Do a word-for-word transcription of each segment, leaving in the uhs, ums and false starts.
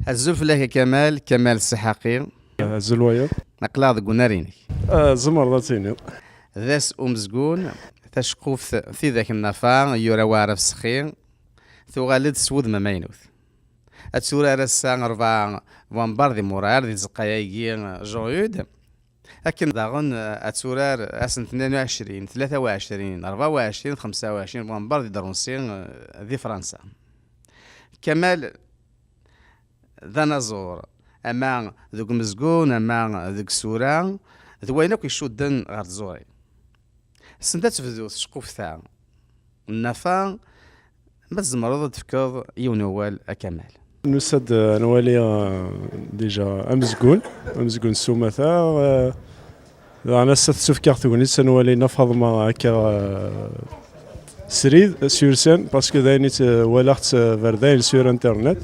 Azul fell-ak a Kamal, Kamal Sseḥaqi. Azul wayeḍ. Aql-aɣ deg unnar-inek. Ah, tzemreḍ ad tiniḍ. D ass umezgun, taceqquft tidak n Nafa, yura Waɛrab Sexi, tuɣal-d s wudem amaynut. Ad turar ass-a rebɛa Wamber di Murar, di tzeqqa-agi Jean Eudes. Akken daɣen, eh, ad turar ass n tnin u ɛecrin, tlata u ɛecrin, rebɛa u ɛecrin, xemsa u ɛecrin Wamber di Drunsi, eh, di Fransa. Kamal d anaẓur, ama deg umezgun, ama deg isura, d wayen akk icudden ɣer tẓuri. Send ad tebdu tceqquft-a n Nafa, ma tzemreḍ ad d-tefkeḍ yiwen wawal a Kamal. Nusa-d, eh, ad nwali, eh, déjà amezgun, amezgun s umata, eh, daɣen ass-a tessefk-aɣ tegnit ad nwali Nna Faḍma akka, eh, srid, sur scène, parce que d ayen i tt-, walaɣ-tt, eh, berdayen sur internet.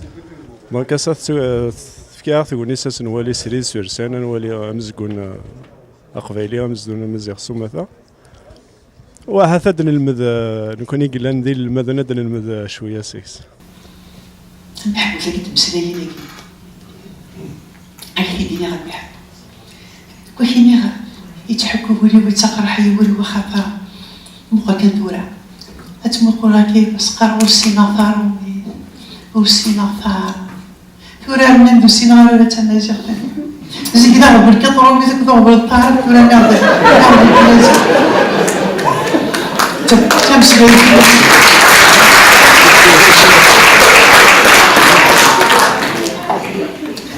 Donc ass-a tettu-, eh, tefka-aɣ tegnit ad tt-nwali srid sur scène, ad nwali, eh, amezgun, eh, aqbayli, amezgun amaziɣ s umata. Wa, ahat ad nelmed, eh, nekkni i yellan d inelmaden, ad nelmed, eh, cwiya seg-s. Ameḥbus-agi d tmeslayin-agi. Ad ak-t-id-iniɣ a Miḥ. Deg wakken-iɣ yettḥukku wul-iw, yettaqraḥ-iyi wul-iw axaṭer meqqer kan tura. Ad ttmuquleɣ akka, bas qqareɣ ur ssineɣ taṛumit, ur ssineɣ taṛ-, tura rnan d usineɣ ara tamaziɣt. Zik d aɣbel kan ṛumi deg uɣbel ṭṭaɛa, tura nniɣ d aɣbel kan. Tameslayt-iw.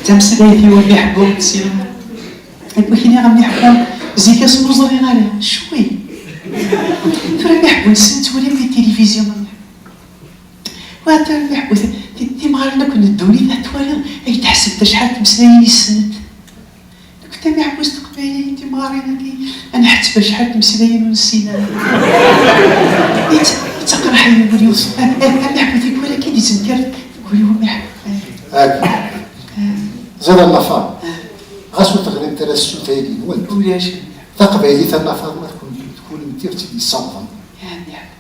Tameslayt-iw a Miḥbub, ssineɣ. Nekk kini a Miḥbub, zik-a s ur ẓriɣ ara, cwi. Tura a Miḥbub, nessen ttwali di tilivizyu, a Miḥbub. Wa, ata Miḥbub, ti-, timɣarin akk n ddunit, ad twaliḍ, ay tḥesbeḍ acḥal n tmeslayin i ssnent. Nekk, ta Miḥbub, s teqbaylit, timɣarin-agi, ad nḥetteb acḥal n tmeslayin ur nessin ara. Yettaqraḥ-iyi wul-iw. A, a, a Miḥbub, tikwal akka i d-yettenkarent deg wul-iw, a Miḥbub. Ẓid a Nnafa, ɣas ur teɣrimt ara ssut-agi-nwen. Ulac. Taqbaylit a Nna Faḍma tkun, tkun d tiɣ tt-id-yessawḍen.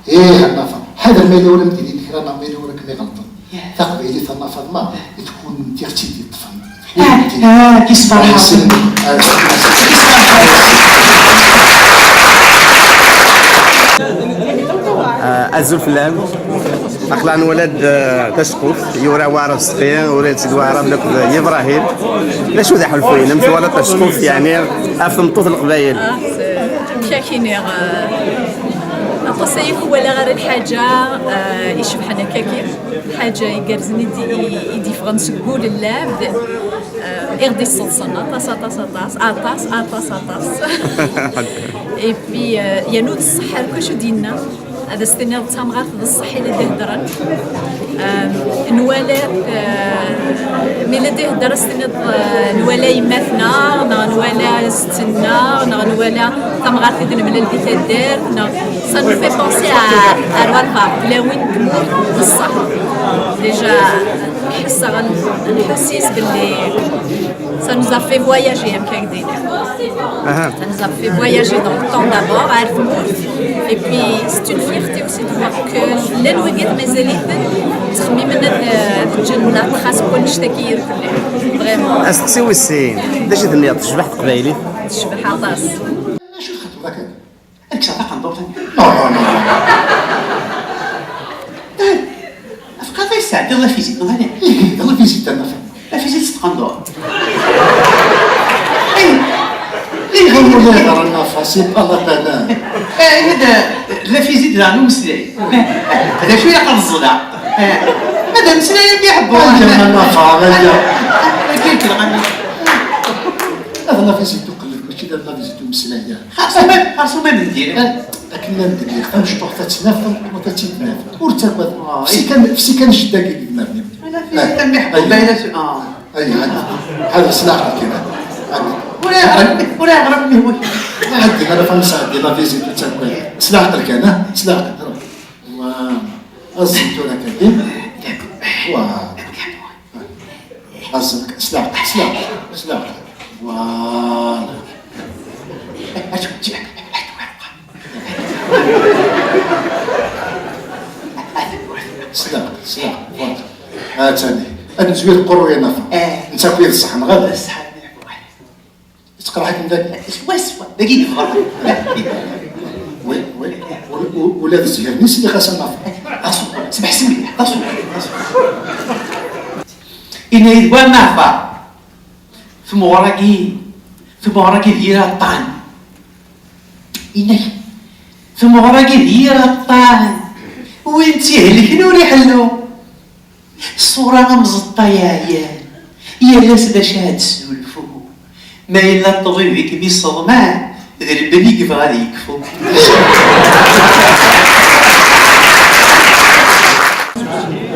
Ih a Nna Faḍma, ḥader ma yella ur am-d-inin kra neɣ ma yella ur akem-iɣelṭen. Taqbaylit a Nna Faḍma, d tkun d tiɣ tt-id-yeṭṭfen. Ah, ah, kis ferḥeɣ. Ah, azul fell-am. Aql-aɣ nwala-d, eh, taceqquft, yura Waɛrab Sexi, ura-tt-id Waɛrab akked Yibrahim. D acu d aḥulfu-inem? Twalaḍ taceqquft, yeɛni, ɣef tmeṭṭut n Leqbayel? Ah, amek ad k-iniɣ, eh, aṭas ay ur walaɣ ara lḥaǧa, eh, icebḥen akkagi. Lḥaǧa igerrzen i d-, i, i d-yeffɣen seg wul n lɛebd, eh, i ɣ-d-yesseḍsen aṭas, aṭas, aṭas, aṭas, aṭas, aṭas. Et puis, eh, yernu d ṣṣeḥ ar kuc i d-yenna. Ad as-tiniḍ d tamɣart d ṣṣeḥ i la d-iheddren. Ehm, nwala, eh, mi la d-ihedder ad as-tiniḍ, eh, nwala yemma-tneɣ, neɣ nwala sett-nneɣ, neɣ nwala tamɣart i d-nemlal di taddart, neɣ ça nous fait penser à, à Rwanda, tlawin n tmurt d ṣṣeḥ. Déjà, ḥesseɣ, nḥusis belli ça nous a fait voyager, amek ara k-d-iniɣ. Aha. Ça nous a fait voyager dans le temps d'abord, ar tmurt. Et puis, c'est une fierté aussi de voir que llan wigad mazal-iten ttxemmimen ad, ad ǧǧen la trace n wannect-agi irkelli. Vraiment. Asteqsi wis sin, d acu i d-tenniḍ? Tecbeḥ teqbaylit? Tecbeḥ aṭas. Acu txeddmeḍ akka? Ad kkseɣ taqendurt-nni. Non, non, non, non. Afqaḍ ay tesɛeddiḍ la visite, neɣ ala? Ih, la visite a Nna Faḍma. La visite s tqendurt. Ay, ay, ay, ay, ay. Ɣur-i ɣer Nna Faḍma, c'est pas la peine. Eh, d la visite daɣen umeslay. D acu ilaq ad ẓẓleɣ? Eh, ma d ameslay am iḥebbu. Ay, a Nna Faḍma, ay. Ay, ay, ay. Ad la visite uqelleb, mačči d la visite umeslay. Xas uma, xas uma mendil. Akken ma mendil, tamecṭuḥt ad tt-naf, tameṭṭut ad tt-id-naf. Ur ttagad. Ah, fsi kan, fsi kan jedda-agi deg idmaren-im. Ala, fsi kan miḥbub, ala, ah. Ay, ɛeddi. Ḥader s leɛqel kan. Ɛeddi. Ur iɣrem, ur iɣrem, mi hu. Ɛeddi, ala, fam sɛeddi, la visite, ur ttagad. S leɛqel kan, ha? S leɛqel. Voilà. Aẓem tura kan. Voilà. Aẓem, s leɛqel, s leɛqel, s leɛqel. Voilà. S leɛqel, s leɛqel. Voilà. Atani. Ad nezwir qurru ya nafa. Netta akk yid ṣṣeḥ neɣ ala? Ṣṣeḥ. Teqreḥ-ikem dagi? Swaswa. Dagi yebɣa. Ula d zhir-nni sliɣ-as a nafa. Asu. Sbeḥ s mliḥ. Asu. Asu. Ini-yi-d wa nafa. Tmuɣra-agi, tmuɣra-agi d yir aṭṭan. Inak, tmuɣra-agi d yir aṭṭan. Win tt-ihelken ur iḥellu. Ṣṣura am ẓeṭṭa yeɛyan, yal ass d acu ad tesnulfu. Ma yella ṭṭbib i kem-isseḍman, d lben i yebɣa ad yekfu.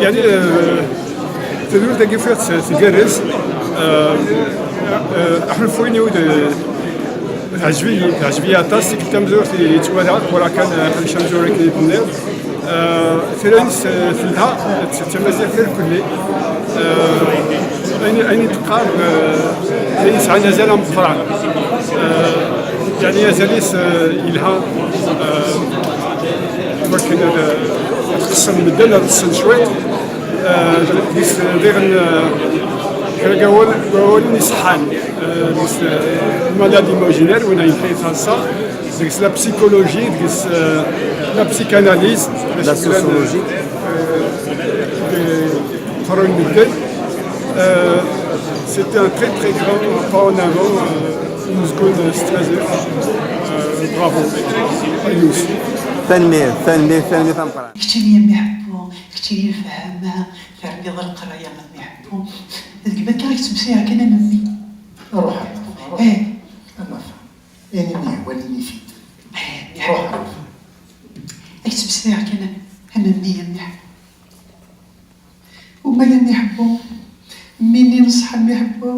Yeɛni, eh, tadwilt-agi ufiɣ-tt tgerrez. Eh, eh, aḥulfu-inu d, teɛjeb-iyi, teɛjeb-iyi aṭas. Tikkelt tamezwarut i tt-walaɣ, walaɣ kan, eh, ḥaca amezwaru akken i d-tenniḍ. Eh, tira-ines, eh, telha, d tamaziɣt irkelli. Eh, ayen, ayen i d-teqqar, eh, ayen yesɛan azal ameqqran. Eh, yeɛni azal-is, eh, yelha, eh, iwakken ad, ad tqeṣṣer medden, ad ṭṭsen cwiṭ. Eh, deg-s diɣen, eh, kra n wawal, wawalen iṣeḥḥan, eh, deg-s, eh, malade imaginaire, win ay taḍsa, deg-s la psychologie, deg-s, eh, la psychanalyse, la sociologie, eh, de, de, euh, c'était un très très grand pas en avant, euh, umezgun s tmaziɣt. Euh, bravo. Ayus. Tanemmirt, tanemmirt, tanemmirt ameqqran. Keččini a mmi Ḥebbu, keččini lefhama, terniḍ leqraya a mmi Ḥebbu. Deg bakka i yettmeslay kan am mmi. Ruḥ, ruḥ. Eh. Ama fa. Ini mi yehwan ini-t-id. Eh, ruḥ, ruḥ. Ad k-ttmeslayeɣ kan am mmi a mmi Ḥebbu. Uma ya mmi Ḥebbu, mmi-nni n ṣṣeḥ a mmi Ḥebbu,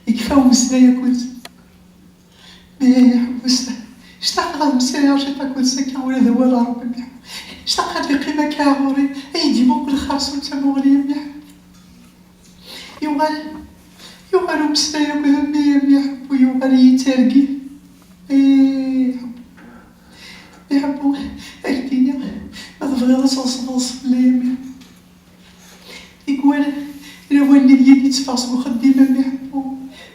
yekfa umeslay akked. Mi a mmi Ḥebbu, ctaqeɣ ad meslayeɣ ciṭ akked-s akka, ula d awal a Ṛebbi a mmi Ḥebbu. Ctaqeɣ ad yeqqim akka ɣur-i, ad yi-d-imuqel xerṣum d tamuɣli a mmi Ḥebbu. Yuɣal, yuɣal umeslay akked mmi, mmi Ḥebbu yuɣal-iyi d targit. Ih, Ḥebbu. Ih, Ḥebbu, ad k-d-iniɣ, ma tebɣiḍ ad tɣeṣbeḍ s fell-i, a mmi Ḥebbu. Tikwal, lawan-nni deg i d-itteffeɣ seg uxeddim, a mmi Ḥebbu,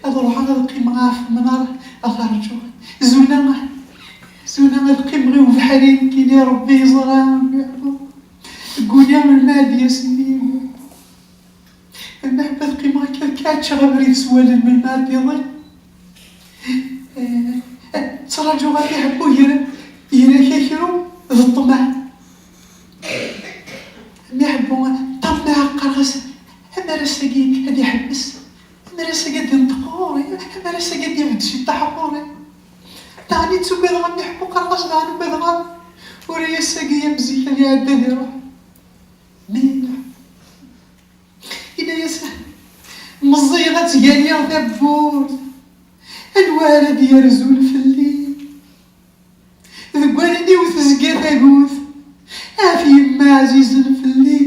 ad ruḥeɣ ad qqimeɣ ɣef umnar, ad t-rǧuɣ. Zuna, zuna ad qqimeɣ i ubeḥri, nekkini Ṛebbi yeẓra, a mmi Ḥebbu. Gguniɣ melmi ad d-yas mmi. Mmi Ḥebbu ad qqimeɣ akka, akka ad ččeɣ abrid s wallen melmi ad d-iḍel. Eh, ttraǧuɣ a mmi Ḥebbu gar, gar akakru d ṭṭmeɛ. Mmi Ḥebbu, ṭṭmeɛ qqareɣ-as, amar ass-agi ad iḥebbes, amar ass-agi ad d-inṭeq ɣur-i, amar ass-agi ad d-ibedd ciṭṭaḥ ɣur-i. Daɣen i tt-ugadeɣ a mmi Ḥebbu, qqareɣ-as daɣen ugadeɣ-am. Ur ass-agi am zik ad iɛeddi ad iruḥ. Mi Ini-as, meẓẓiyeɣ ad ttganiɣ tawwurt. Anwa ara d-yerzun fell-i? Deg wallen-iw tezga tagut ɣef yemma ɛzizen fell-i.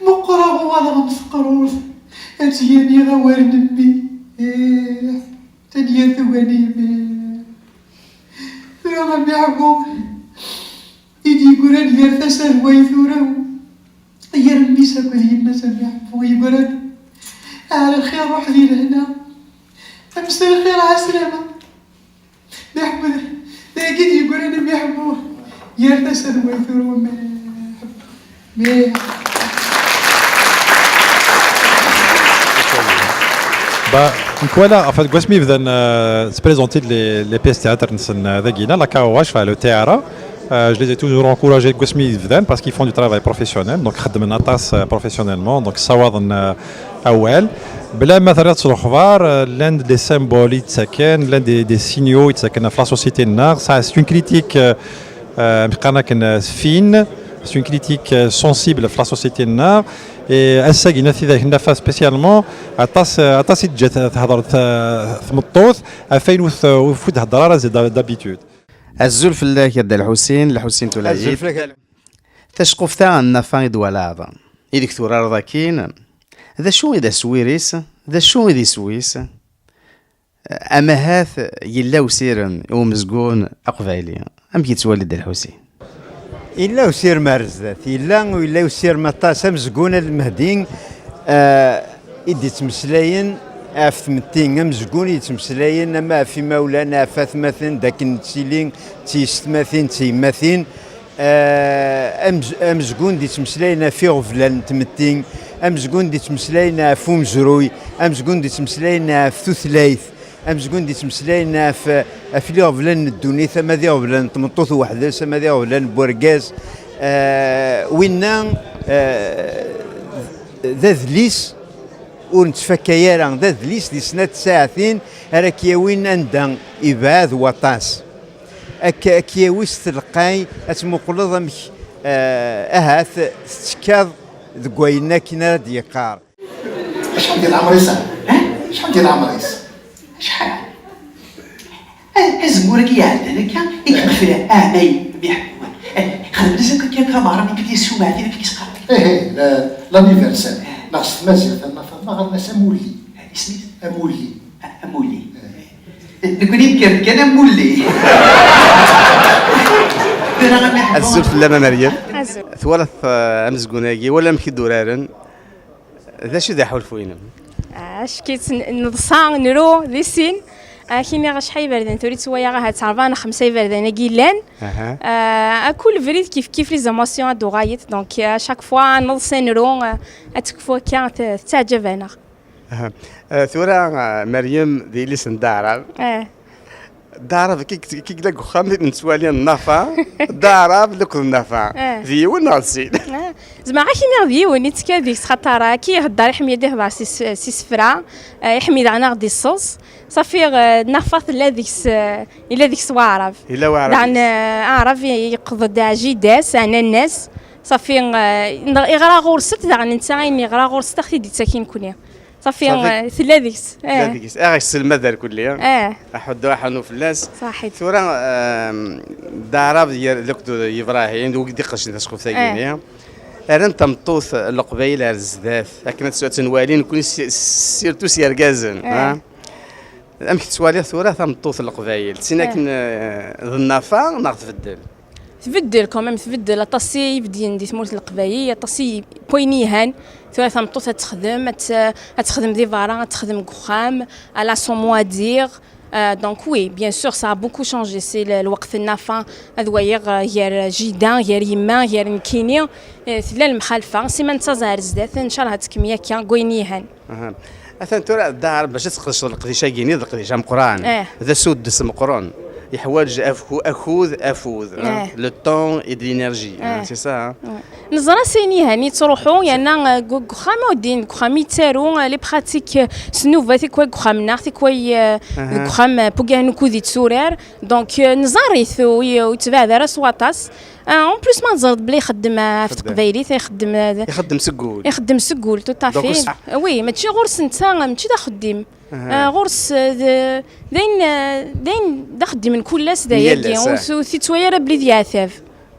Meqqreɣ uɣaleɣ am teqrurt ad ttganiɣ awal n mmi. Ih, tanemmirt uganim. Tura a mmi Ḥebbu i d-yeggran gar tasa d way tura. Gar mmi-s akked yemma-s a mmi Ḥebbu yeggran. Ar lxir ruḥ di lehna. Amsay lxir ɛeslama. Mmi Ḥebbu, d ayagi d-yeggran a mmi Ḥebbu. Gar tasa d way tura a mmi Ḥebbu. Mmi. Bah, nekk walaɣ, en fait, deg wasmi bdan, euh, ttprésenté-d les, les pièces théâtre-nsen, euh, dagina, la Carouache, enfin, le T R A. Euh, je les ai toujours encouragés deg wasmi bdan parce qu'ils font du travail professionnel, donc xeddmen aṭas, euh, professionnellement, donc ssawaḍen, euh, awal. Bla ma terriḍ s lexbar, euh, llan-d les symboles i d-ttaken, llan des, des signaux i d-ttaken ɣef la société-nneɣ. Ça, c'est une critique, euh, euh, qqaren akken, euh, fine, c'est une critique, euh, sensible ɣef la société-nneɣ. Et ass-agi, n At Tidak Nafa spécialement, aṭas, euh, aṭas i d-ǧǧat, euh, tehder, euh, tmeṭṭut, ɣef wayen ur t-, ur d-thedder ara d'habitude. Azul fell-ak a Dda Lḥusin, Lḥusin Tulayit. Azul fell-ak. Taceqquft-a n Nafa i d-twalaḍ, ideg turareḍ akkin, d acu i d aswir-is, d acu i d iswi-s? Amahat yella usirem i umezgun aqbayli. Amek yettwali Dda Lḥusin? Yella usirem ar zdat, yella, yella usirem aṭas. Amezgun Al Mehdi, eh, i d-yettmeslayen ɣef tmetti, amezgun i yettmeslayen ama ɣef imawlan, ɣef atmaten, d akken nettili d tiyessetmatin, d tyemmatin. Eh, amez-, amezgun d-yettmeslayen ɣef iɣeblan n tmetti, amezgun d-yettmeslayen ɣef umezruy, amezgun d-yettmeslayen ɣef tutlayt, amezgun d-yettmeslayen ɣef, ɣef iɣeblan n ddunit, ama d iɣeblan n tmeṭṭut weḥd-s, ama d iɣeblan n wergaz. Eh, winna, eh, d adlis ur nettfakka ara, d adlis di snat tsaɛtin ara k-yawin anda yebɛed waṭas. Ak-, ak-yawi s telqay, ad tmuqleḍ amek, eh, ahat tettekkaḍ deg wayen akken ara d-yeqqar. Acḥal di leɛmer-is? Ha? Acḥal di leɛmer-is? Acḥal? A-, azemmur-agi iɛeddan akka i yeqfel ɛmay mi ḥebbwan. Eh, xedmen-as akk akka, akka meɛra mi kif yessumeɛ tin akka i s-qqaren. Ih, ih, la-, l'anniversaire. Eh. Neɣ s tmaziɣt, a Nna Faḍma, ɣer-as amulli. Eh, isem-is? Amulli. A-, amulli. Eh. Nekkni nekker kan amulli. Tura a mi ḥebbwan. Azul fell-am a Meryem. Azul. Twalaḍ, eh, amezgun-agi, wala amek i d-uraren? D acu i d aḥulfu-inem? Ackit n-, neḍsa, nru, di sin. Ad k-iniɣ acḥal iberdan tura i ttwaliɣ, ahat ṛebɛa neɣ xemsa iberdan-agi yellan. Aha. Ah, akul brid kif kif les émotions ad d-uɣalent. Donc, à chaque fois, neḍsa, nru, ah, ad tekfu akka, t-, tettaɛǧab-aneɣ. Aha. Ah, tura, ah, Meryem d yelli-s n Dda Ɛrab. Eh. Dda Ɛrab, ki, ki, ki yella deg uxxam, nettwali Nafa, Dda Ɛrab, akked Nafa. Eh. D yiwen neɣ d sin? Eh. Zemreɣ ad k-iniɣ d yiwen, yettkal deg-s, xaṭer, eh, ki ihedder, iḥemmel ad ihedder s is-, s isefra, eh, iḥemmel daɣen ad ɣ-d-isseẓ. Safi, eh, Nafa tella deg-s, eh, yella deg-s waɛrab. Yella waɛrab. Daɣen, eh, aɛrab i-, yeqqed-d jida-s, ɛnana-s. Safi, eh, iɣra ɣur-sent, daɣen netta ayen yeɣra ɣur-sent, ad ɣ-t-id-ittak i nekni. Safi, safi. Eh, tella deg-s. Tella eh. Deg-s. Eh, ɣ-yesselmad ar kulli. Eh. Aḥuddu aḥunu fell-as. Saḥit. Tura, ehm, Dda Ɛrab d Yir-, d akked Yebrahim, d wigi d-iqedcen tasqeft-agi-nni. Eh. Rran tameṭṭut n Leqbayel ar zdat, akken ad tt-, ad tt-nwali nekkni si-, surtout s yergazen, eh. Ha? Amek tettwaliḍ tura tameṭṭut n Leqbayel? Tin eh. Akken, eh, d Nafa neɣ tbeddel? Tbeddel quand même, tbeddel. Aṭas i ibedyen di tmurt n Leqbayel, aṭas i, n wayen yelhan. Tura tameṭṭut ad texdem, ad t-, ad texdem di berra, ad texdem deg uxxam, elle a son mot à dire. Euh, donc oui, bien sûr, ça a beaucoup changé. C'est le, lweqt n Nafa, ad waliɣ, euh, gar jida, gar yemma, gar nekkini, euh, tella lemxalfa. Si ma nettaẓ ar zdat, ncallah ad tkemmel akka, deg wayen yelhan. Aha. Atan tura, Dda Ɛrab, bac ad tqedceḍ leqdic-agi-nni, d leqdic ameqqran. Eh. D asuddes meqqren. Yeḥwaǧ afku-, akud, afud, hein? Eh. Le temps et de l'énergie, hein? Eh. C'est ça, hein? Ouais. Neẓra s ayen yelhan yettruḥu, yerna, eh, deg, deg uxxam, ur din, deg uxxam yettaru, eh, les pratiques, eh, s nnuba, tikwal deg uxxam-nneɣ, tikwal, eh, aha. Deg uxxam, eh, n ukud yetturar. Donc, eh, neẓra-t, ur, ur yettbeɛɛed ara s waṭas. Ah, en plus, ma teẓriḍ belli ixeddem, ah, ɣef teqbaylit, ixeddem, ah, ixeddem seg wul. Ixeddem seg wul, tout à fait. Donc, oui, mačči ɣur-s netta, mačči d axeddim. Aha. Ah, ɣur-s, ah, d, d ayen, ah, d ayen, d axeddim n kul ass, d ayagi. Yal ass, ur, ah. Ur t-yettwali ara belli d yeɛtab.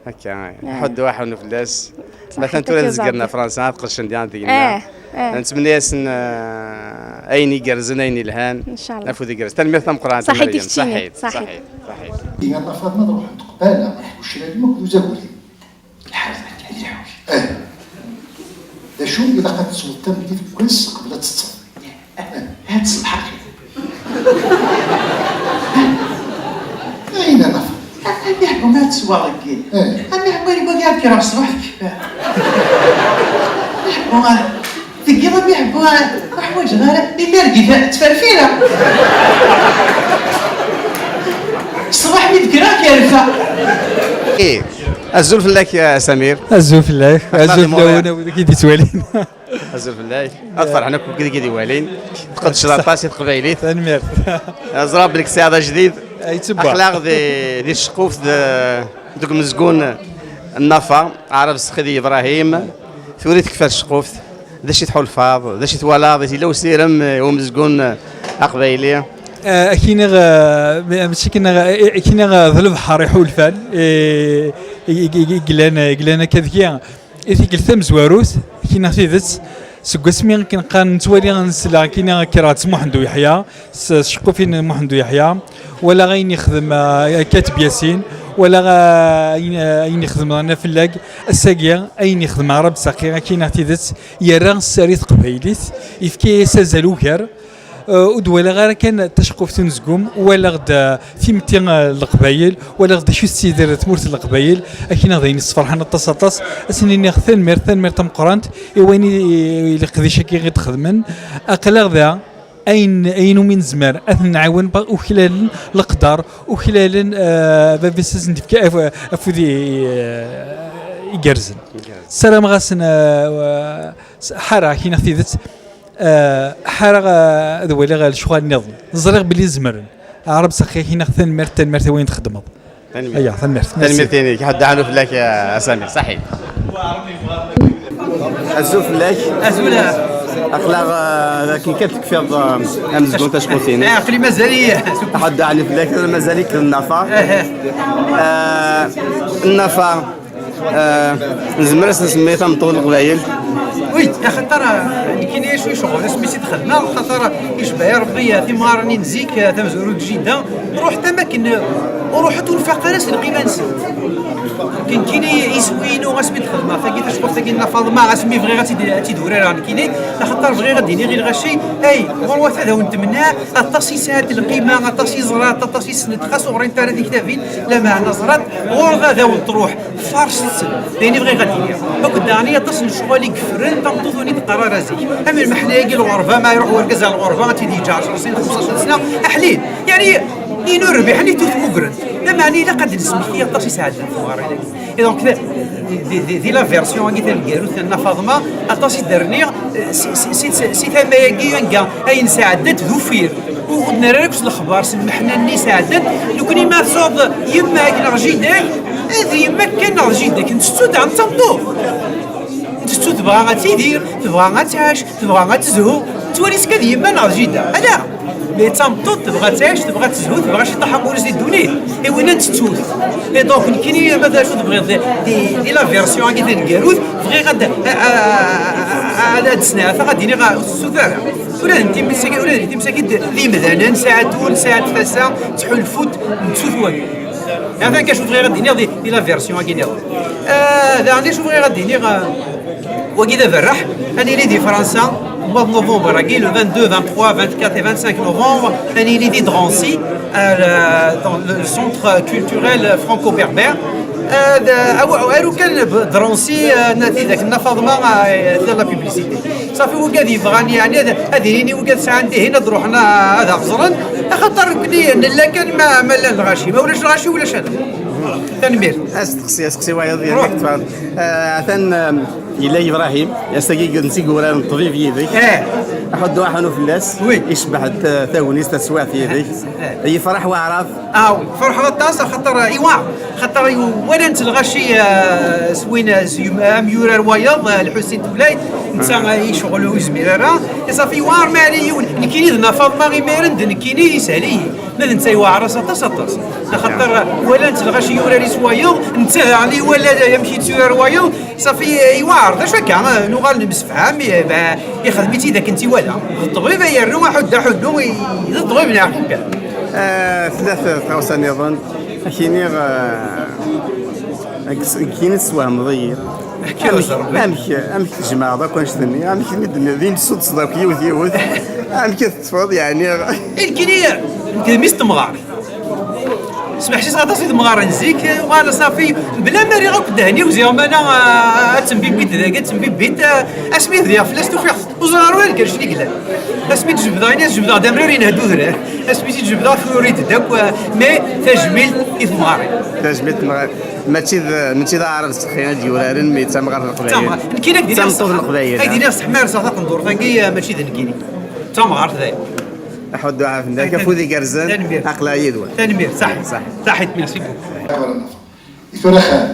Akka, ah. Ḥuddu aḥunu fell-as. Saḥit. Ma atan tura ad zegren ɣer Fransa, ad qedcen diɣen deg-neɣ. Eh, eh. Nettmenni-asen, ah, ayen igerrzen, ayen yelhan. Inchallah. Afud igerrez. Tanemmirt tameqqrant a Meryem. Saḥit, keččini. Saḥit, saḥit. Saḥit. Ihi a Nna Faḍma ad ruḥent qbala, iḥucc lɛelm akked uzagri. Lḥal, ad iḥucc. Eh. D acu ilaq ad tesweḍ tameddit deg wass qbel ad teṭṭseḍ? Eh. Ad tṣebbḥeḍ. Ayen a Nna Faḍma? Amiḥbu ma ad teswaḍ deg yiḍ. Eh. Amiḥbu ad iwali ad k-iruḥ ṣṣbeḥ tekfa. Amiḥbu, ah. Deg yiḍ a mi ḥebbu, ur ḥwaǧeɣ ara. Di targit, ttferfireɣ. Ṣṣbeḥ mi d-kkreɣ, kerfeɣ. Eh, azul fell-ak, a Samir. Azul fell-ak. Azul fell-awen, a wid i d-yettwalin. Azul fell-ak. Ad ferḥen akk wid i d-iwalin. Tqedceḍ aṭas i teqbaylit. Tanemmirt. Ẓriɣ belli tesɛiḍ ajdid. Ay, ttebba. Aql-aɣ di, di tceqquft d, deg umezgun n Nafa, Ɛrab Sexidi Ibrahim. Tura i tekfa tceqquft, d acu i tḥulfaḍ, d acu i twalaḍ, yella usirem i umezgun aqbayli? Eh, ad k-iniɣ, eh, mačči k-iniɣ, eh, ad k-iniɣ, eh, d lebḥer iḥulfan, eh, i, i, i, i yellan, i yellan akka deg-i. I tikkelt tamezwarut, ad k-iniɣ tidet, seg wasmi akken qqaren nettwali, nesla, akken kkreɣ-d s Muḥend U Yeḥya, s tceqqufin n Muḥend U Yeḥya, walaɣ ayen yexdem, eh, Kateb Yasin, Wala, ah, ayen, ah, ayen ixdem Anna Fellag, ass-agi ayen ixdem Ɛrab Saqi, akka i neɣ tidet, yerra sser i teqbaylit, yefka-yas azal ugar. Ah, ur d-walaɣ ara kan taceqquft unezgum, walaɣ-d, ah, timetti, ah, n Leqbayel, walaɣ-d acu tettidir tmurt n Leqbayel, akka i neɣ d ayen yessefraḥen aṭas, aṭas. Ad sen-iniɣ tanemmirt, tanemmirt tameqqrant i wayen i, i leqdic-agi i d-xedmen. Aql-aɣ da, ayen, ayen umi nezmer ad ten-nɛawen, ba-, uklalen leqder, uklalen, eh, baba-s ad sen-d-yefk af-, afud i, eh, igerrzen. Ssarameɣ-asen, eh, s-, ḥareɣ, ak-iniɣ tidet, eh, ḥareɣ, eh, ad waliɣ lecɣal nniḍen. Ẓriɣ belli zemren. Ɛrab Saqi, ak-iniɣ tanemmirt, tanemmirt i wayen txedmeḍ. Tanemmirt. Aya, tanemmirt. Merci. Tanemmirt-inek, ḥedd ɛnu fell-ak a Sami, ṣaḥi. Azul fell-ak. Azul. Aql-aɣ, eh, dakken kan tekfiḍ, eh, amezgun tacqut-inek. Eh, aql-i mazal-iyi. Ḥedd ɛnu fell-ak, mazal-ik d nnafa. Eh, eh. Eh, nnafa, eh, nezmer ad s-nsemmi tameṭṭut n Leqbayel. Oui, axaṭer, eh, nekkini acu i ceɣleɣ, asmi i tt-id-xedmeɣ, axaṭer icebbeḥ-iyi Ṛebbi, eh, timɣarin n zik, eh, tamezwarut n jida, ruḥet am akken, eh, ur ruḥet ur nfaq ara s lqima-nsent. Nekkini iswi-inu asmi d-xedmeɣ tagi, taceqquft-agi n Nna Faḍma, asmi bɣiɣ ad tt-id, ad tt-id-urareɣ nekkini, axaṭer bɣiɣ ad d-iniɣ i lɣaci, ay, ɣur-wat ad awen-temneɛ, aṭas i sɛant lqima, aṭas i ẓrant, aṭas i ssnent, xas ur ɣrint ara tiktabin, lameɛna ẓrant, ɣur-d ad awen-truḥ. Farset-ten. D ayen i bɣiɣ ad d-iniɣ. Akked daɣen i aṭas n lecɣal i yeffren tameṭṭut ur d-teqqar ara zik. Am lmeḥna-agi lɣerba, ma iruḥ urgaz ar lɣerba, ad t-id-yeǧǧa ɛecṛa snin, xemsaṭac sna, aḥlil. Yeɛni, inu rbiḥen i tut mugren. Lameɛna ilaq ad d-nesmekti aṭas i sɛeddan temɣarin-agi. Et donc, di, di, di, di la version-agi taneggarut n Nna Faḍma, aṭas i d-rniɣ, eh, si, si, si, si, si tama-agi, anga ayen sɛeddant d uffir. Ur nerra akk s lexbar, s lmeḥna-nni sɛeddan. Nekni ma tsuḍ yemma neɣ jida-k, d yemma-k kan neɣ d jida-k, ntettu-d d tameṭṭut. Ntettu tebɣa ad tidir, tebɣa ad tɛac, tebɣa ad tezhu. Tettwali-tt kan d yemma neɣ d jida. Ala. Mais d tameṭṭut tebɣa ad tɛac, tebɣa ad tezhu, tebɣa ciṭaḥ amur-is di ddunit. I winna ntettu-t. Et donc, nekkini, ma d acu tebɣiḍ di, di, di la version-agi taneggarut, bɣiɣ ad, a, a, a, ad, ad d-sneɛteɣ, ad d-iniɣ, ur tettut ara. Ula d nitni msaki, ula d nitni msaki d, d imdanen, sɛant ul, sɛant tasa, ttḥulfunt, nettu-t wagi. Hada kan acu bɣiɣ ad d-iniɣ di, di la version-agi nniḍen. Ah, daɣen acu bɣiɣ ad d-iniɣ, ah, wagi d aberraḥ, ad nili di Fransa, mois de novembre-agi, le vingt-deux, vingt-trois, vingt-quatre et vingt-cinq novembre, ad nili di Drancy, ah, le, dans le centre culturel franco-berbère. Ah, d, aw-, aru kan Drancy, ah, n tidak Nna Faḍma, ah, tella la publicité. Ṣafi, wigad yebɣan, yeɛni, ad, ad inin i wigad sɛan dihin ad ruḥen, a-, ad aɣ-ẓren, axaṭer nekkni nella kan ma, ma llan lɣaci, ma ulac lɣaci, ulac ala. Tanemmirt. Asteqsi, asteqsi wayeḍ, yerna Ruḥ. Atan, um, yella Ibrahim, ass-agi netta i yuraren ṭṭbib yid-k. Eh. Aḥuddu aḥunu fell-as, Oui. Icebbeḥ-d, uh, tagnit, taswiɛt yid-k. Eh. Yefreḥ waɛrab. Ah, ferḥeɣ aṭas, axaṭer, iwa, axaṭer walan-tt lɣaci, ah, s win, ah, s yum-, am yurar wayeḍ, ah, Lḥusin Tulay, netta, ah, icɣel ur yezmir ara, i ṣafi yewɛer ma ɛli yiwen, nekkini d Nna Faḍma imiren d nekkini yeshel-iyi, ma d netta yewɛer-as aṭas, aṭas, axaṭer, ah, walan-tt lɣaci yurar-is wayeḍ, netta daɣen iwala amek yetturar wayeḍ, ṣafi, ah, yewɛer, d acu akka, ah, nuɣal nemsefham, ah, ba-, ixdem-itt-id akken tt-iwala, d ṭṭbib ay yernu aḥuddu, aḥuddu, i-, d ṭṭbib neɣ aḥebbab. Ah, tella t-, tɣawsa nniḍen. Ak-iniɣ, ah, ak-, ak-ini teswehmeḍ-iyi. Amek, amek, amek tjemɛeḍ akk annect-nni? Amek mi d-, d imsudseḍ akk yiwet, yiwet? Amek i teṭṭfeḍ, yeɛni? Nekkini, nekk d mmi-s n temɣart. Smeḥsis aṭas i temɣar n zik, uɣal ṣafi, bla ma rriɣ akk ddehn-iw, ziɣ mana, ah, ad tembibbit dagi, ad tembibbit, ah, asmi bdiɣ fell-as tufiɣ-t. Ur ẓriɣ ara ula d kra acu i yellan. Asmi d-jebdeɣ, ini-as jebdeɣ-d amrar, inehd udrar. Asmi d-jebdeɣ, turid-d akk, mais tajmilt i temɣarin. Tajmilt i temɣarin. Mačči d, mačči d aɛrab sexi ad d-yuraren, mais d tamɣart n Leqbayel. Tamɣart. Nekkini ak-d-iniɣ, tameṭṭut n Leqbayel, ak-d-iniɣ seḥmarseɣ taqendurt-agi, mačči d nekkini. D tamɣart dayen. Aḥuddu ɛafendak, afud igerrzen, aql-aɣ yid-wen. Tanemmirt, saḥit. Saḥit. Saḥit, merci beaucoup. I tura xali,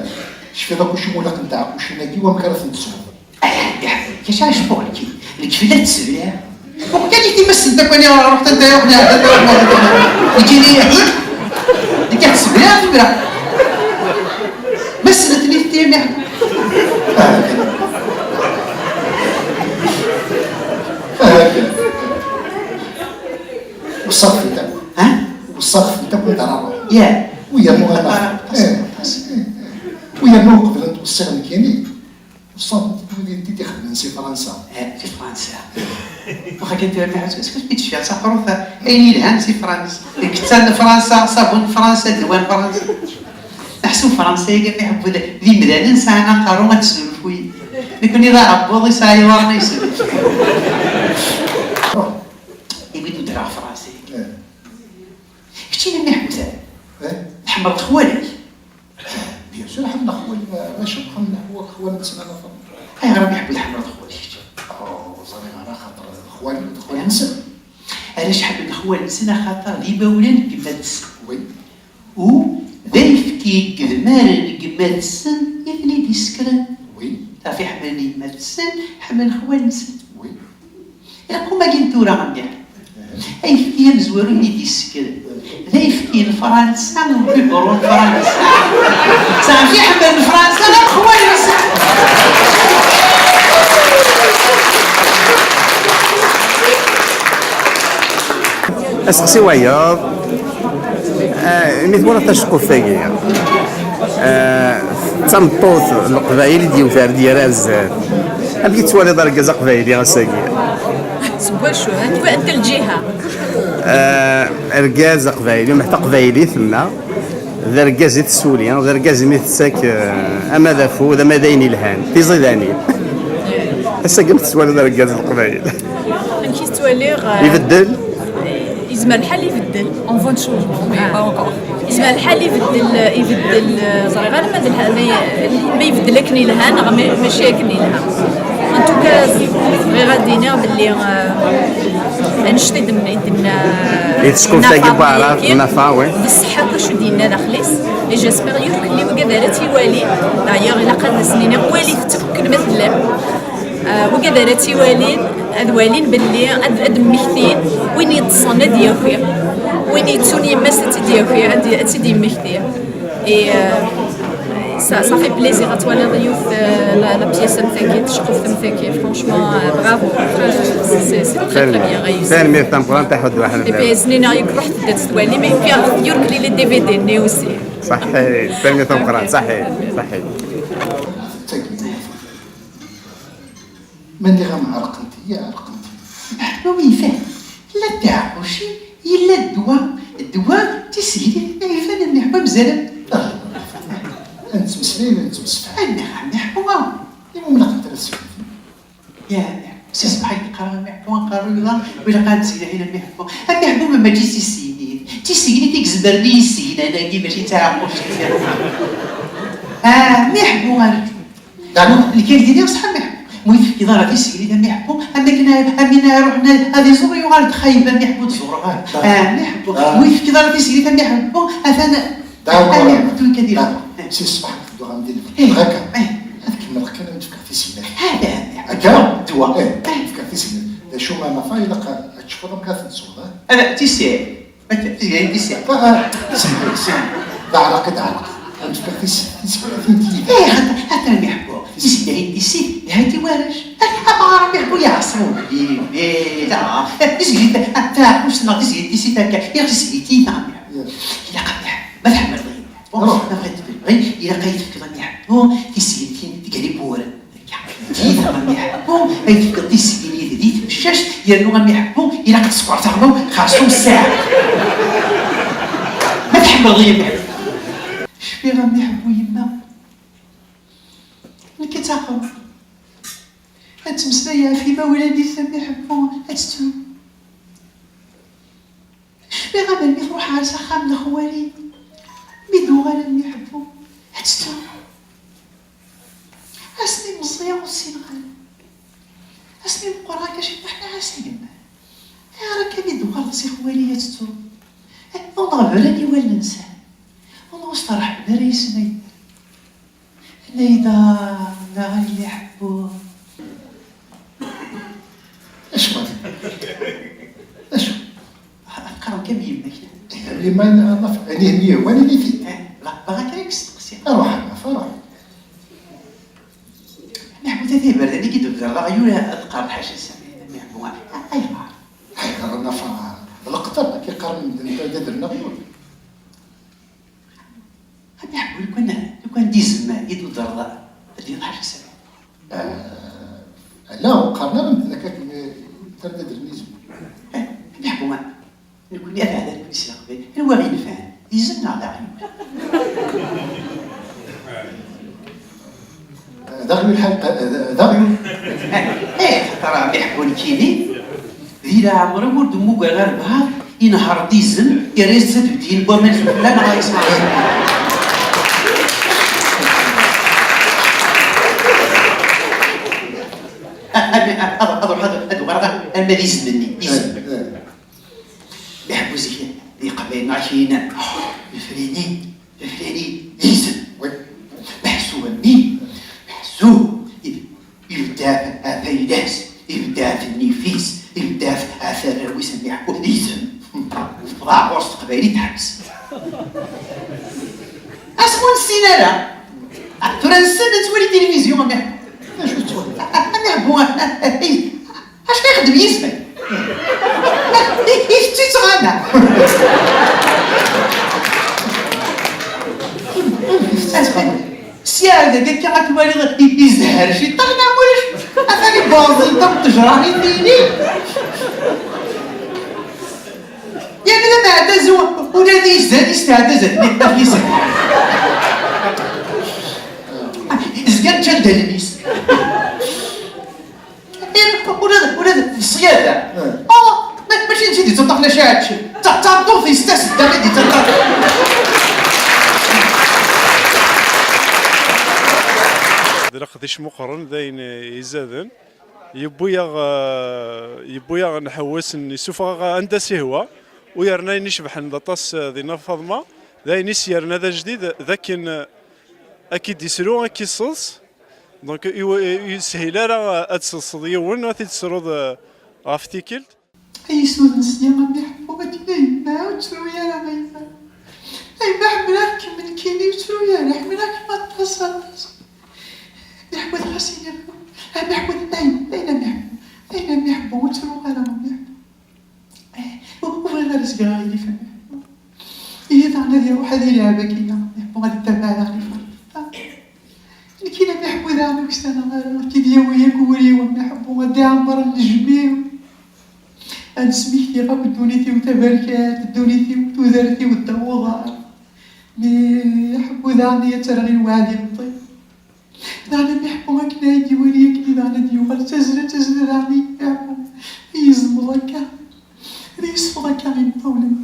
tecfiḍ akk acu mulaq n tɛeqqucin-agi, wamek ara tent-tesweḍ? Kac ɛecbuɣ nekk, nekk fell-ak ttesbiɣ. Uqkal i timas n takk-nni ruḥ tanta ruḥ neɣ tanta ruḥ neɣ tanta. Nekkini, nekk ttesbiɣ tura. Ma ssnet-nni timi. Weṣṣaɣ fell-ak. Ha? Weṣṣaɣ fell-ak, ur d-ara ruḥ. Ya. Ur yernu ara. Yernu uqbel ad n-tweṣṣiḍ nekkini, weṣṣan wid i d-ixedmen si Fransa. Eh, si Fransa. Waxa kan tura mi ḥbes, est-ce que i d-tecfiḍ s aqruf, ayen yelhan si Fransa? Deg ttan n Fransa, ṣṣabun n Fransa, ddwa n Fransa. Meḥsub Fransa-agi mi ḥebbu d, d imdanen sɛan aqerru ad t-snulfuyen. Nekkni d aɛebbuḍ yesɛa iḍarren yesnulfuyen. Iwi d-udreɣ Fransa-agi. Eh. Keččini a Miḥbut, eh? Tḥemmleḍ xwali-k? Bien sûr, ḥemmleɣ xwali, ma, maca ḥemmleɣ xwali-nsen ala fadl. Ayɣer a Miḥbut tḥemmleḍ xwali-k kečč? Oh, ur ẓriɣ ara, xaṭer xwali, xwali-nsen. Arrac ḥemmlen xwali-nsen axaṭer d imawlan n gma-tsen. Oui. U d ayefki n yedmaren n gma-tsen i ten-id-isekren. Oui. Ɣef i ḥemmlen yemma-tsen, ḥemmlen xwali-nsen. Oui. Ilaq umagi n tura, a mmi. Ayefki amezwaru i d-isekren d ayefki n Fransa, n ubiburu n Fransa. Saɛfi ḥemmel n Fransa d amexwal-nsen. Aseqsi wayeḍ, ah, imi twalaḍ taceqquft-agi, ah, d tameṭṭut n Leqbayel i d-yewter d yir ar zdat. Amek i tettwaliḍ argaz aqbayli ass-agi? Seg wacu? Anta, anta lǧiha? Ah, argaz aqbayli, mah taqbaylit-nneɣ, d argaz i tessuli, d argaz imi tettak, ah, ama d afud, ama d ayen ilhan, tiẓidanin. Ass-agi amek tettwaliḍ argaz n Leqbayel? Amek i tettwaliɣ, ah, ibeddel? Yezmer lḥal ibeddel. On voit de changement, mais pas encore. Yezmer lḥal ibeddel, ibeddel, ẓriɣ ara ma d lḥal, ma, ma ibeddel akken yelha neɣ ma, mačči akken yelha. En tout cas, bɣiɣ ad d-iniɣ belli, euh, annect i d-, i d-tenna, i teckuft-agi n waɛrab, Nafa, oui. D ṣṣeḥḥa akk acu d-yenna daxel-is. Et j'espère yurkelli wigad ara tt-iwalin. D'ailleurs, ilaq ad asen-iniɣ, walit-tt akk akken ma tellam. Ah, wigad ara tt-iwalin, ad walin belli ad, ad mmektin, win yeṭṭsen ad d-yaki, win yettun yemma-s ad tt-id-yaki, ad, ad tt-id-yemmekti. Et, euh, ça, ça fait plaisir ad twaliḍ yiwet, euh, la, la pièce am tagi, taceqquft am tagi, franchement, euh, bravo. C'est, c'est très, très bien réussi. Tanemmirt tameqqrant a Ḥuddu Ḥmed. Et puis, znin-aɣ yakk ruḥ tedda ad twalim, et puis, yurkel les D V D-nni aussi. Ṣaḥḥit, tanemmirt tameqqrant, ṣaḥḥit, ṣaḥḥit. Ma nniɣ-am ɛerqent-iyi, ɛerqent-iyi. Meḥbub yefhem. Tella d tiɛeqqucin, yella ddwa, ddwa d tisegrit, ma yefhem a Miḥbub mazal. Ah, ad nettmeslay, ad nettemsefham. A Miḥ-, Miḥbub. Iwumi naqent ara sseknet? Ya, ya. Si ṣṣbeḥ i d-qqareɣ a Miḥbub, aqerru-y iḍan, u ilaq ad nezgel a Miḥbub. A Miḥbub mačči d tisegnit. D tisegnit i izemren i yisegnan-agi, mačči d taɛeqqucin. A Miḥbub, ar Daɣen, nekk ad k-d-iniɣ ṣṣeḥ a Miḥbu. Ma ur yi-tefkiḍ ara tisegnit a Miḥbu, am akken a, am win ara iruḥen ad, ad iẓur yuɣal-d xayeb a Miḥbu, ur t-ẓureɣ ara. Daɣen. A Miḥbu, daɣen. Ma ur yi-tefkiḍ ara tisegnit a Miḥbu, atan a Miḥbu, tura kan di lehdur. Si ṣṣbeḥ tedduɣ-am di lehdur. Ih, ih. Ad kemmleɣ kan ad m-d-fkeɣ tisegnit. Hada a Miḥbu. Akka? Ddwa. Ih, ad m-fkeɣ tisegnit. D acu ma nafa, ilaq ad tecfuḍ amek ad tent-tesweḍ, ha? Ala, tisir. Akka, tizgayin tis-, ah, ah, sidi, sidi. D aɛraq i d aɛraq. Ad nefk tis-, tisegnatin n tiyita. Eh, xaṭer, xaṭer a Miḥbu. Tisegnatin tis-, hati warrac. Amɣar a Miḥbu yeɛṣa ul-im. Eh, la. Tisegnatin, ah, taɛeqqust neɣ tisegnatin tis-, akka. Iɣ tisegnatin a Miḥbu. Ilaq a Miḥbu. Ma tḥemmleḍ-iyi. Bon, ruḥ. Ma bɣiḍ tebɣi, ilaq ad yi-tefkeḍ a Miḥbu tisegnatin tger iburen. Tiyita a Miḥbu, ay tefkeḍ tisegnatin di tmeccact, yernu a Miḥbu, ilaq ad tṣebreḍ taɣma-w xerṣum ssaɛa. Ma tḥemmleḍ-iyi a Miḥbu. Cfiɣ a Miḥbu yemma. Nekk ad taqeḍ. Ad tmeslay ɣef imawlan-is a Miḥbu, ad tettru. Cfiɣ alammi truḥ ɣer s axxam n xwali, mi d-uɣal a Miḥbu, ad tettru. Asmi meẓẓiyeɣ ur ssineɣ ara. Asmi meqqreɣ akka ciṭuḥ, nniɣ-as a yemma, ayɣer akka mi d-uɣaleḍ si xwali ad tettru? Ḍunneɣ bran i wallen-nsen. Ḍunneɣ ur steṛḥben ara yes-sen a yemma. Tenna-yi-d, ah, daɣen a Miḥbu. Acu? Acu? Qqaren-k am yemma-k. Am yemma, ayen, ayen, ayen yehwan, ini-t-id. Eh, la, bɣa kan ad k-steqsiɣ. Aruḥ, aruḥ, aruḥ. Miḥbut, a tiberdan i k-id-bedreɣ aɣyul ad qqaren ḥaca Sami, a Miḥbu. Ayɣer? Ayɣer, a Nafa, d leqder, ad k-qqaren medden d adren aɣyul. A Miḥbu, lukan, lukan d izemman i d-, Ɣaremt akka, terna-d lmizan. Nekkni ad aɛdaw nekkni si leqbayel. Anwa ɣ-inefɛen? Izem neɣ d aɣyul? D aɣyul ḥaqa, d aɣyul. Eh, xaṭer ɛemmi ḥebbun kini, di leɛmer-iw ur d-mmuger ar bɛaḍ, inehher-d izem, yerra-yas-d tadebdiyin n waman sufella neɣ ismaɛil. Ad ruḥeɣ ad uɣaleɣ arma d izem-nni, izem. Iḥewwes-ik d iqbayliyen neɣ akken, lefrani, lefrani, izem. Meḥsub a mmi, meḥsub. Ibedd ɣef, ɣef ayla-s, ibedd ɣef nnif-is, ibedd ɣef, ɣef arraw-is, a mmi ḥku, izem. Tefḍeḥ ɣur-s teqbaylit, teḥbes. Asmu ur nessin ara. Tura nessen ad nettwali tilivizyu, a mmi ḥku. Acu tettwali? A mmi ḥku, acu ixeddem yisem-ik? Itetti ttɣama. Sya ar dagi akka ad twaliḍ izher ciṭan neɣ ulac. Atan ibaẓen tam ttejra i tili. Yerna d ameɛdaz ula d izan isteɛdaz ad yisem. Zgan ččan-d allen-is. Ula d, ula d ṣṣyada. Ah, ma, mačči d tid yettaṭṭafen acaɛac. D ta-, d tameṭṭut yestas ddaɣ i d-yettaṭṭaf. D leqdic meqqren, d ayen izaden. Yewwi-yaɣ, eh, yewwi-yaɣ nḥewwes, n-, yessufeɣ-aɣ anda s-ihwa. U yerna ayen icebḥen d aṭas, eh, di Nna Faḍma, d ayen i s-yerna d ajdid, d akken, eh, ad k-id-isru, ad k-isseḍs. Donc, i wa-, i yeshil ara ad tesseḍseḍ yiwen, ad t-id-tesruḍ, eh, ɣef tikkelt. Ay isuden sya, a mmi ḥebbu, a d-tini a yemma, ur ttru ara a yemma. A yemma, ḥemmleɣ-kem nekkini, ur ttru ara, ḥemmleɣ-kem aṭas, aṭas. A mmi ḥebbu, dɣa s-iniɣ, a mmi ḥebbu, ayen, ayen a mmi ḥebbu, ayen a mmi ḥebbu, ur ttru ara a mmi ḥebbu. Eh, ur, ur bɣiɣ ara zgiɣ aɣilif a mmi ḥebbu. Ihi daɣen ad iruḥ ad ilɛeb akkin, a mmi ḥebbu, ad ittabaɛ daɣen iferṭeṭṭa. Nekkini a mmi ḥebbu daɣen ur k-ssneɣ ara, ad k-id-yawi akk wul-iw a mmi ḥebbu, ad d-iɛemmer nnejm-iw. Ad d-smektiɣ akk ddunit-iw taberkant, ddunit-iw, tudert-iw ddaw uḍar. Mi ḥebbu daɣen i ad terɣ i lweɛd imeṭṭi. Daɣen a mmi ḥebbu akken ad d-iwali akken daɣen ad d-yuɣal d tazla, d tazla daɣen i ḥebbu. I yezmeḍ akka, ad yesfeḍ akka imeṭṭawnen.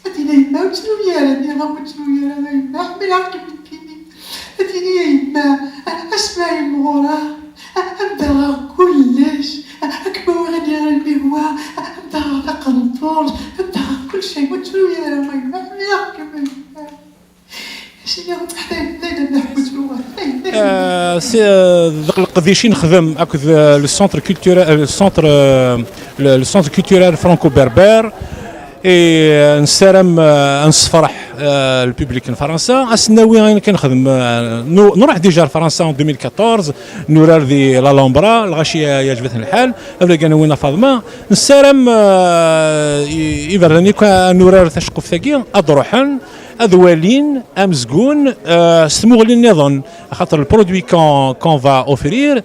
Ad d-yini a yemma, ur ttru ara, nniɣ-am ur ttru ara, a yemma, ḥemmleɣ-kem nekkini. Ad d-yini a yemma, asmi ara imɣureɣ, ad m-d-aɣeɣ kullec, ad kem-awiɣ ad iɣer lmihwa, ad m-d-aɣeɣ taqenṭurt, ad m-d-aɣeɣ kullec, a yemma, ur ttru ara, a yemma, ḥemmleɣ-kem, a yemma. Ad d-yini, d ayen, d ayen, a mmi ḥebbu, ur ttru ara, d ayen, d ayen. Euh, c'est, euh, d leqdic i nexdem akked, euh, le centre culturel, euh, le centre, euh, le, le centre culturel franco-berbère. Et, euh, nessaram, euh, ad nessefreḥ, euh, le public n Fransa. Ad s-nawi ayen kan nexdem, euh, nu-, nruḥ déjà ar Fransa en deux mille quatorze, nurar di l'Alhambra, lɣaci yeɛǧeb-iten lḥal, ablagan win a Faḍma. Nessaram, euh, i, iberdan akk ad nurar taceqquft-agi, ad ruḥen, ad walin amezgun, euh, s tmuɣli nniḍen, axaṭer le produit qu'on, qu'on va offrir,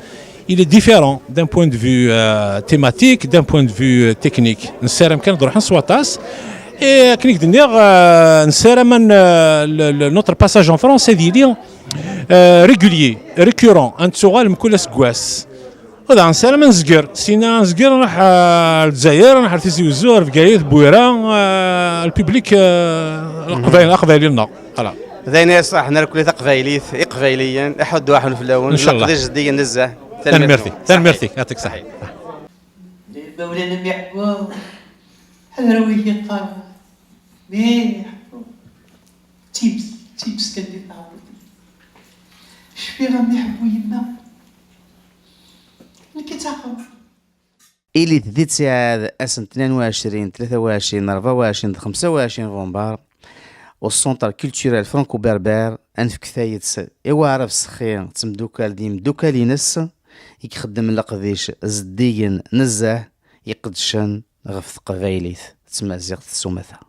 il est différent d'un point de vue, euh, thématique, d'un point de vue, euh, technique. Nessaram kan ad ruḥen s waṭas. Et akken i k-d-nniɣ, euh, nessaram ad n-, euh, le, le, notre passage en France ad yili, euh, régulier, récurrent, ad nettuɣal mkul aseggas. U daɣen nessaram ad nezger, sina ad nezger, nruḥ, euh, ar Lezzayer, nruḥ ar Tizi Uzzu, ar Bgayet, Bwira, euh, le public, euh, aqbayli, aqbayli-nneɣ. Voilà. D ayen ay ṣṣeḥ, nerkli taqbaylit, iqbayliyen, iḥuddu aḥun fell-awen. Ncallah. Leqdic zeddigen nezzeh. Tanemmirt-ik. Tanemmirt-ik. Yɛṭik ṣṣeḥḥa. Imawlan a mmi ḥebbu, ḥader wigi yeqqaren, mmi ḥebbu, d times, d times kan di teɛrurt. Cfiɣ a mmi ḥebbu yemma, nekk ad taqeɣ. Ilit di ttiɛad ass n tnin u ɛecrin, tlata u ɛecrin, rebɛa u ɛecrin d xemsa u ɛecrin november, au Centre Culturel Franco-Berbère, ad nefk tayet i Waɛrab Sexxi d temdukkal d yimeddukal-ines i ixeddmen leqdic zeddigen nezzeh, iqeddcen ɣef teqbaylit d tmaziɣt s umata.